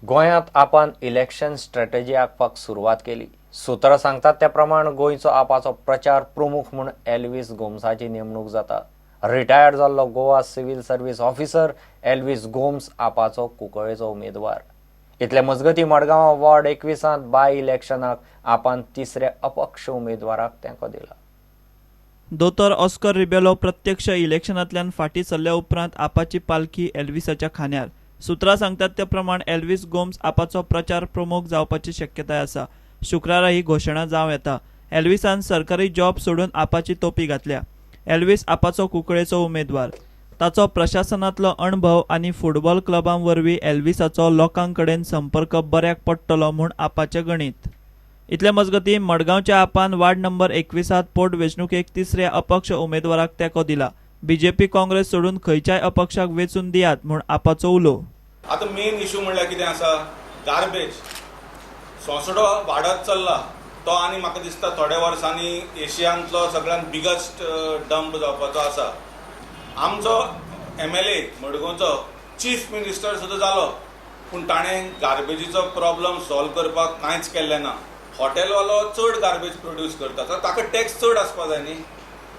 गोंयांत आपान election strategy आंखपाक सुरवात केली. सुत्रां सांगतात त्या प्रमाण गोंयचो आपाचो प्रचार प्रमुख म्हूण एल्वीस गोम्साची नेमणूक जाता. रिटायर्ड जाल्लो Goa civil service officer Elvis Gomes आपाचो कुंकळेचो उमेदवार. इतले मजगतीं, मडगांव वॉर्ड 21त बाय इलेक्शनाक आपान तिसऱ्या अपक्ष उमेदवाराक तेंको दिला. दोतोर ऑस्कर रिबेलो प्रत्यक्ष इलेक्शनांतल्यान फाटीं सरल्या उपरांत आपाची पालखी एल्विसाच्या खांद्यार. सुत्रां सांगतात ते प्रमाण एल्विस गोम्स आपाचो प्रचार प्रमुख जावपाची शक्यताय आसा. शुक्रारा ही घोशणा जावं येता. एल्विसान सरकारी जॉब सोडून आपाची तोपी घातल्या. एल्विस आपाचो कुंकळेचो उमेदवार. ताचो प्रशासनांतलो अणभव आनी फुटबॉल क्लबां वरवीं एल्विसाचो लोकां कडेन संपर्क बऱ्याक पडटलो म्हूण आपाचें गणीत. इतले मजगतीं, मडगांवच्या आपान वार्ड नंबर 21त पोटवेंचणुकेक तिसऱ्या अपक्ष उमेदवाराक तेंको दिला. बीजेपी, काँग्रेस सोडून खंयच्याय अपक्षाक वेंचून दियात म्हूण आपाचो उलो. आतां मेन इशू म्हणल्यार कितें आसा? गार्बेज. सोंसडो वाडत चल्ला तो आनी म्हाका दिसता थोड्या वर्सांनी एशियांतलो सगळ्यांत बिगस्ट डंप जावपाचो आसा. आमचो एमएलए मडगांवचो चीफ मिनिस्टर सुद्दां जालो, पूण ताणें गार्बेजीचो प्रॉब्लम सॉल्व करपाक कांयच केल्लें ना. हॉटेलवालो चड गार्बेज प्रोड्यूस करता, तर ताका टॅक्स चड आसपा जाय न्ही.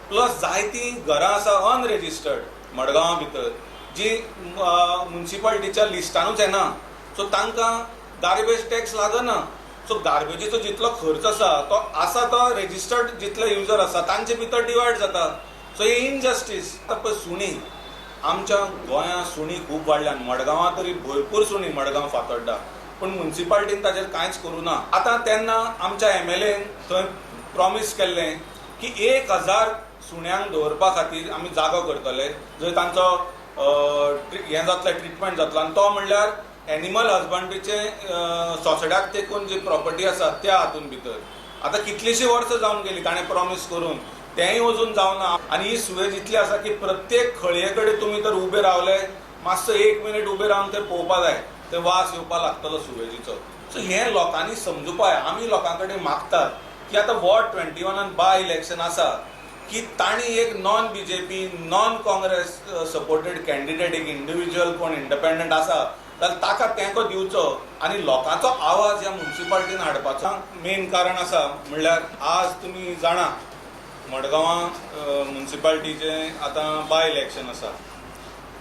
प्लस जायतीं घरां आसा अनरेजिस्टर्ड मडगांवा भितर, जी मुन्सिपालिटीच्या लिस्टानूच येना, सो तांकां गार्बेज टॅक्स लागना. सो गार्बेजीचो जितलो खर्च आसा तो आसा तो रेजिस्टर्ड जितले युजर आसा तांचे भितर डिवायड जाता. सो ही इनजस्टीस. आतां पळय, सुणीं, आमच्या गोंयांत सुणीं खूब वाडल्यात. मडगांवां तरी भरपूर सुणीं, मडगांव, फातोड्डा, पूण मुन्सिपालिटीन ताचेर कांयच करूं ना. आतां तेन्ना आमच्या एमएलएन थंय प्रॉमीस केल्लें की 1000 सुण्यांक दवरपा खातीर आमी जागो करतले, जंय तांचो हें जातलें, ट्रिटमेंट जातलो, आनी तो म्हणल्यार एनिमल हजबंड्रीचे सोसड्याक तेकून जी प्रॉपर्टी आसा त्या हातून भितर. आतां कितलींशीं वर्सां जावन गेली ताणें प्रॉमीस करून, तेंय अजून जावना. आनी ही सुवेज इतली आसा की प्रत्येक खळये कडेन तुमी तर उबे रावले, मातसो एक मिनीट उबे रावन थंय पळोवपा जाय, थंय वास येवपा लागतलो सुवेजीचो. सो हें लोकांनी समजुपा जाय. आमी लोकां कडेन मागतात की आतां वॉर्ड 21न बाय इलेक्शन आसा की तांणी एक non BJP, non Congress supported candidate, एक इंडिव्हिज्युअल कोण इंडिपेंडंट आसा जाल्यार ताका तेंको दिवचो आनी लोकांचो आवाज ह्या मुन्सिपालिटीन हाडपाचो. मेन कारण आसा म्हणल्यार आज तुमी जाणा, मडगांवां मुन्सिपालिटीचें आतां बाय इलेक्शन आसा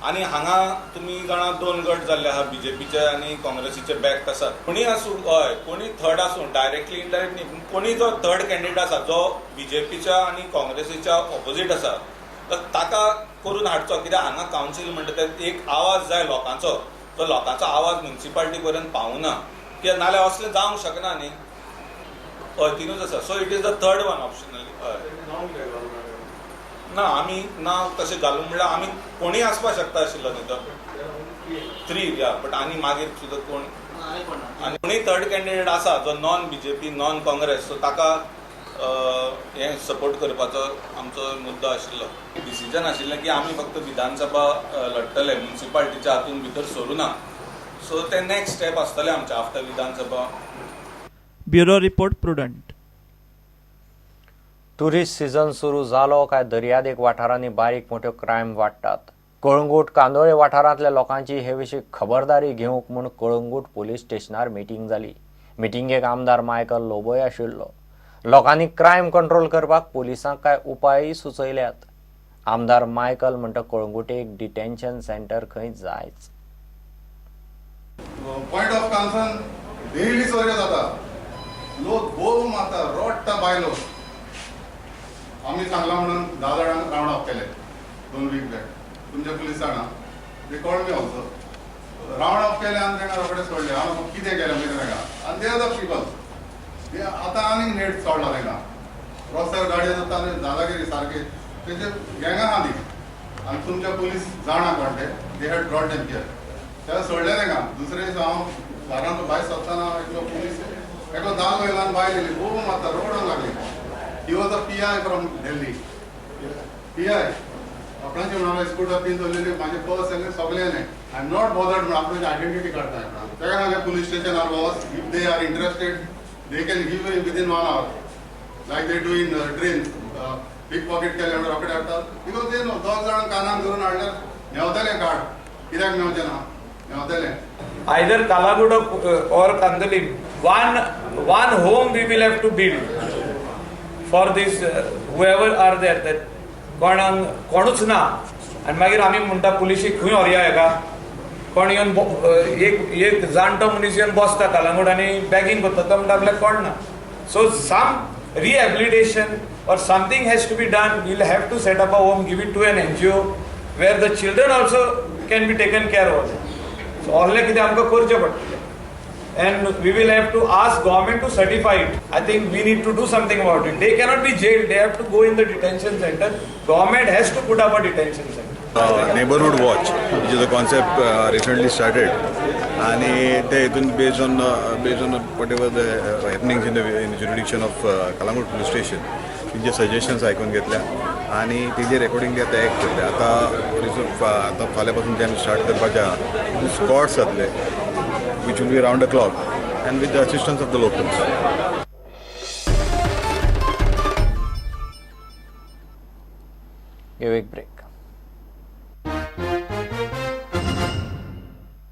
आनी हांगा तुमी जाणा दोन गट जाल्ले आहा, बीजेपीचे आनी काँग्रेसीचे बॅक्ट आसात. कोणी आसूं, हय, कोणी थर्ड आसूं, डायरेक्टली इनडायरेक्ट न्ही, पूण कोणी जो थर्ड कॅन्डिडेट आसा जो बीजेपीच्या आनी काँग्रेसीच्या ऑपोजीट आसा, तर ताका करून हाडचो. कित्याक हांगा कावन्सील म्हणटा ते एक आवाज जाय लोकांचो. तो लोकांचो आवाज मुन्सिपालिटी पर्यंत पावना, कित्याक नाल्यार असलें जावंक शकना न्ही. हय, तिनूच आसा. So it is the third one optionally. हय, ना, आमी नांव तशें घालून म्हणल्यार आमी कोणीय आसपाक शकता आशिल्लो न्ही तो थ्री या, बट आनी मागीर सुद्दां कोण आनी कोणीय थर्ड कॅन्डिडेट आसा जो non BJP, non Congress, so ताका हें सपोर्ट करपाचो आमचो मुद्दो आशिल्लो. डिसिजन आशिल्लें की आमी फक्त विधानसभा लढटले, मुन्सिपालिटीच्या हातून भितर सरूं ना. सो ते नेक्स्ट स्टेप आसतले आमचे आफ्टर विधानसभा. Bureau report, prudent. Tourist season सुरू जालो काय दर्यादेग वाठारांनी बारीक मोठ्यो क्रायम वाडटात. कळंगूट, कांदोळे वाठारांतल्या लोकांची हे विशीं खबरदारी घेवंक म्हूण कळंगूट पोलीस स्टेशनार मिटींग जाली. मिटिंगेक आमदार मायकल लोबोय आशिल्लो. लोकांनी क्रायम कंट्रोल करपाक पोलिसांक कांय उपायूय सुचयल्यात. आमदार मायकल म्हणटा, कळंगूटे एक डिटेन्शन सेंटर खंय जायच. पॉयंट ऑफ कन्सर्न, डेली चोरयो जाता, लोक बोव मारता, रडटा बायलो. आमी सांगला म्हणून 10 जाणांक रावंड ऑफ केले 2 वीक बॅक. तुमच्या पुलीस जाणा, they called me also. Round off केले आनी तांकां रोखडे सोडले. हांव कितें केलें मागीर तांकां आनी they are the people. ते आतां आनीक नेट सोडला तांकां. रस्त्यार गाडयो जाता आनी दादागिरी सारकी. तेजे गँगां आहा ती आनी तुमच्या पुलीस जाणा कोण ते. They had brought them here. तेन्ना सोडले तांकां. दुसरे दीस हांव घरांत भायर सरतना एकलो पुलीस, एकलो दाल वयलो आनी बायल येयली, खूब मारता, रडूंक लागली. He was a PI from Delhi. PI आपणाची म्हणालो, स्कूटर तीन चल्लेली, म्हाजे पर्स येयलें, सगळें येयलें. I am not bothered म्हण आपणाची आयडेंटिटी काडटा आपणा. ताका सांगलें, पुलीस स्टेशनार वच. If they are interested, they can give within one hour, like they do in train. Pick pocket केले म्हणून रोखडे हाडटात, because they know दोग जाणांक कानाक धरून हाडल्यार मेवतलें कार्ड. कित्याक मेवचें ना? मेवतलें. Either Calangute or Candolim, one home we will have to build for this whoever are there, that कोणाक कोणूच ना. आनी मागीर आमी म्हणटा पुलिशीक खंय व्हरया हेका. कोण येवन एक एक जाणटो मनीस येवन बसता कलंगूट आनी बॅगींग करता, तो म्हणटा आपल्याक कोण ना. So some rehabilitation or something has to be done. We'll have to set up a home, give it to an NGO where the children also can be taken care of. So असलें कितें आमकां करचें पडटलें, and we will have to ask government to certify it. I think we need to do something about it. They cannot be jailed, they have to go in the detention center. Government has to put up a detention center. Neighborhood watch, which is a concept recently started, आणि ते हितून based on whatever the happenings in jurisdiction of Calangute police station, तेंचे suggestions आयकून घेतल्या आनी तेजेर accordingly आतां act करतले. आतां आतां फाल्यां पासून जे आमी स्टार्ट करपाचे आहा, स्क्वॉड्स जातले which will be round the clock and with the assistance of the locals. घेऊ एक ब्रेक.